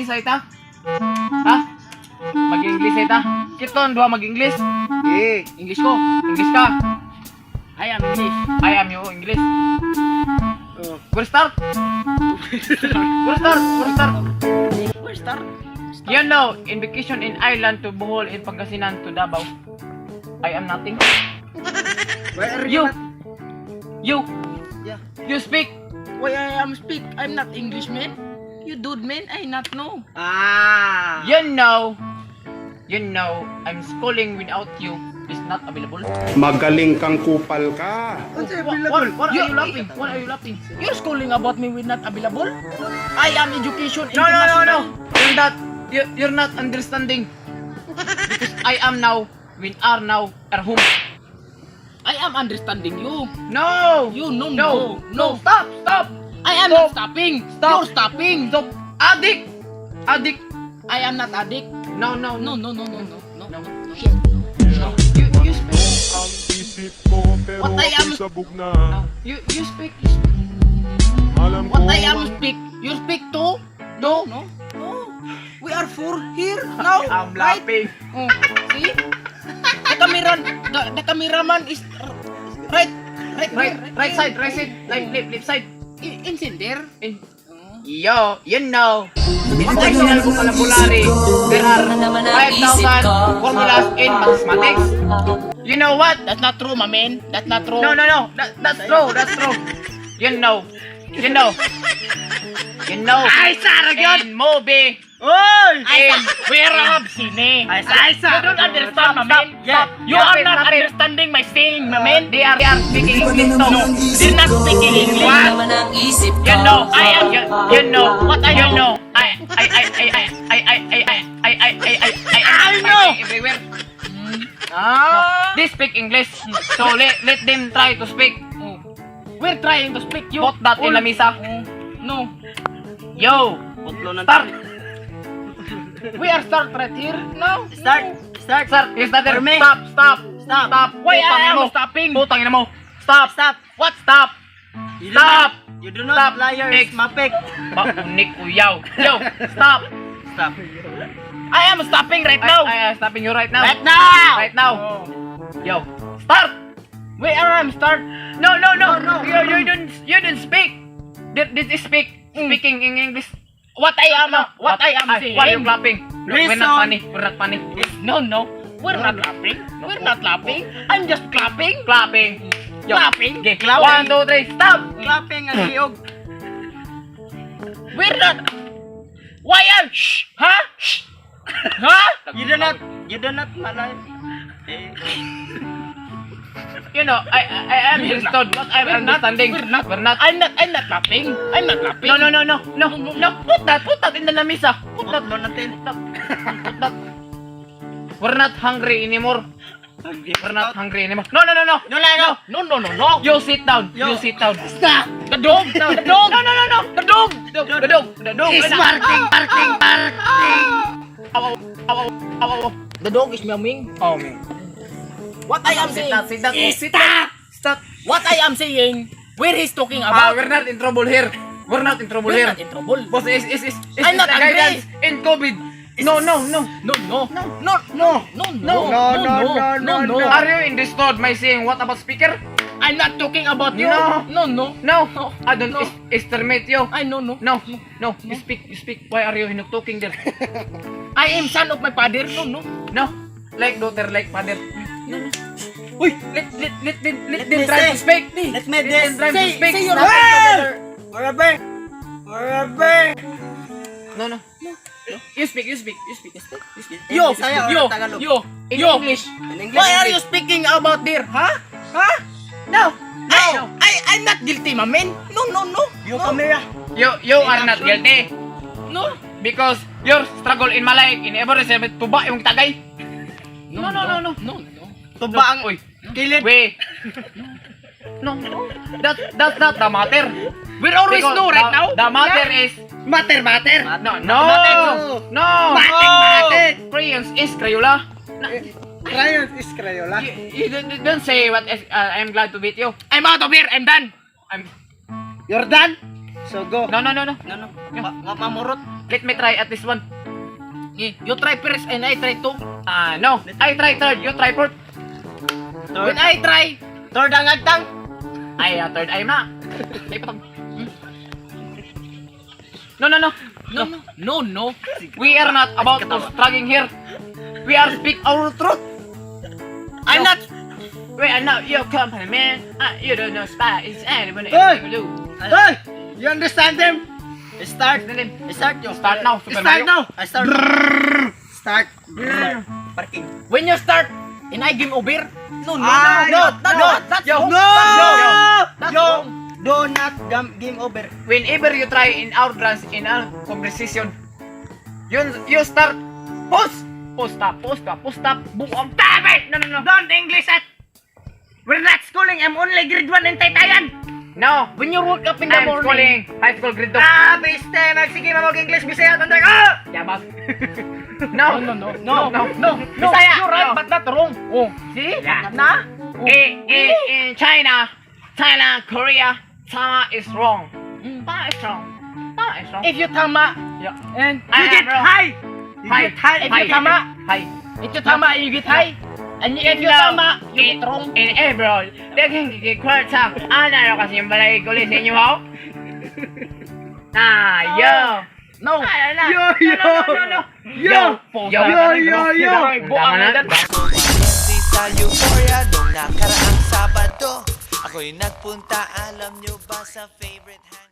Mag-English ay ta? Ha? Mag-English ay ta? Kiton duha mag-English. Eh. English ko. English ka. I am English. I am you English. Oh. We'll start. We'll start. We'll start. Where start? In vacation in Island to Bohol in Pangasinan to Davao. I am nothing. Why are You. you not? You. Yeah. You speak. Why I am speak? I'm not Englishman. You dude man, I not know. Ah. I'm schooling without you is not available. Magaling kang kupal ka. Unsa What are You- you laughing? What are you laughing? You're schooling about me with not available? I am education No. international. You're not. You're not understanding. Because I am now. We are now at home. I am understanding you. No. You no No. no no. Stop. Stop. I am not stopping. Stop. You're stopping. Stop. Addict. Addict. I am not addict. No. No. No. No. No. You speak. Ang isip ko pero What I am- ako'y sabog na. No. You speak. You speak. Alam ko What I am speak? You speak too? No. No. No. We are four here now. I'm right? laughing. Oh, see? The cameraman is right, right, Right, there, right side, right side, left, left, left side. In there. In. Yo, Additional vocabulary. There are 5,000 formulas in mathematics. You know what? That's not true, my man. That's not true. No. That's true. That's true. You know. Ay, Sarah, yun! In movie. Oy! In We're up, sine. Ay, sa You don't understand, my man. Stop. You Stop are it, not stop it. understanding my saying, my man. They are speaking English. No. They're not speaking English. What? I am. You know What I You know? know. I I know. Everywhere. Ah. They speak English. So let them try to speak. Oh. We're trying to speak you. Put that in lamisa. Oh. No. Yo. Putlo ng Start. We are start right here now. Start. Start. Start. You start there. For me. Stop. Stop. Stop. Stop. Why Putang I ina am mo. stopping? Putang ina mo. Stop. Stop. What? Stop. You do Stop. not- You do not Stop. liars, Ex. mapek. Paunik uyaw. Yo. Stop. Stop. I am stopping right now. I am stopping you right now. Right now. Right now. Yo. Start. Wait, I am start. No. You don't speak. This is speak. Speaking in English. What I am, what I am saying. Why you clapping? No, we're not Reason. funny. We're not funny. No. We're not laughing. We're not laughing. I'm just clapping. Clapping. Yo. Clapping. Okay. Clapping. One, two, three. Stop. Clapping ang liog. We're not. Why are? Shh. Huh? Shh. Huh? You do not malay. Eh, I understood what I'm We're not- understanding. we're not. We're not. I'm not. I'm not laughing. I'm not laughing. No. Put that in the lamisa. Put that. Putlo natin. Put that. We're not hungry anymore. We're not hungry anymore. No. No, no, no. No. You sit down. Yo. You sit down. Stop. The dog. The dog. No. The dog. The dog. The dog. Is barking, barking, barking. Aw, aw, aw, aw, aw. The dog is meowing. Oh, man. What I am Sit saying. down, sit down. Sit down. Stop. What I am saying. Where he's talking Ah, about. we're not in trouble here. We're not in trouble We're here. not in trouble. Boss, is I'm not the angry. guidance in COVID. No. No. No. No. No. No. No, no, no, no, no. Are you understood my saying? What about speaker? I'm not talking about you. No. No. No. I don't No. estimate you. I no no. No. You speak, you speak. Why are you talking there? I am son of my father. No. No. Like daughter, like father. No. Uy, let them me try to say. speak. Let me Let them this. try to speak. Say your Forever. Forever. No. You speak, you speak, you speak, you speak, you speak. Yo, Bisaya or yo, Tagalog? yo, In yo. English. In English. Why are you speaking about there? Huh? Huh? No. I, No. I'm not guilty, my man. No. You No. camera. You are not guilty. No. Because your struggle in Malay in every seven tuba yung tagay. No. No. Tuba ang Uy, kilid. wait. No. That's not the matter. We're always Because no right now. The matter is Mater, mater. no. Matter. No. Matik, matik. Crayons is Crayola. Crayon is Crayola. You don't say what is, I'm glad to meet you. I'm out of here. I'm done. I'm You're done? So go. No. No. Mamurot. Let me try at least one. Eh, you try first and I try two. Ah, no. I try third, you try fourth. When I try, Third ang agtang. Ay, third ay ma. Ay, patag. No, no, no. No, no, no, no. We are not about to struggling here. We are speak our truth. I'm not. We are not your company, man. You don't know spy is anyone Hey! you do. Hey! You understand them? Start. Start yo. Start now, Super Start Mario. now. I start. Start. Parking. When you start and I game over, no, no, Ah, no, no, no, that's yo, wrong. no, That's yo, wrong. do not game over. Whenever you try in our dance, in our conversation, you start pause, pause stop, pause stop, pause stop, buong stop it! No, no, no. Don't English at. We're not schooling. I'm only grade 1 in Taytayan. No. When you woke up in the I'm morning, schooling high school grade 2. Ah, biste. Magsige mo mag-English. Bisaya, tanda ka. Yabas. No. No, no, no, No, no, no, no. Bisaya, You're right, no. but not wrong. Oh, see? Yeah. Na? Oh. In China, Thailand, Korea, Tama is wrong. Tama is wrong. Tama is wrong. If you tama, Yeah. and I You am get wrong. high. You Hi. get high. If you tama, Hi. if you tama, you get high. And if you No. tama, you get wrong. In April, the kwarta. Ano kasi yung balay ko sa inyo, ho? Ah, yo. No. Ah, na. Yo, yo. No, no, no, no. Yo. Yo, Yo, yo, yo. Buang na. Sa Euphoria nung nakaraang Sabado, ako'y nagpunta, alam nyo ba, sa favorite hangout.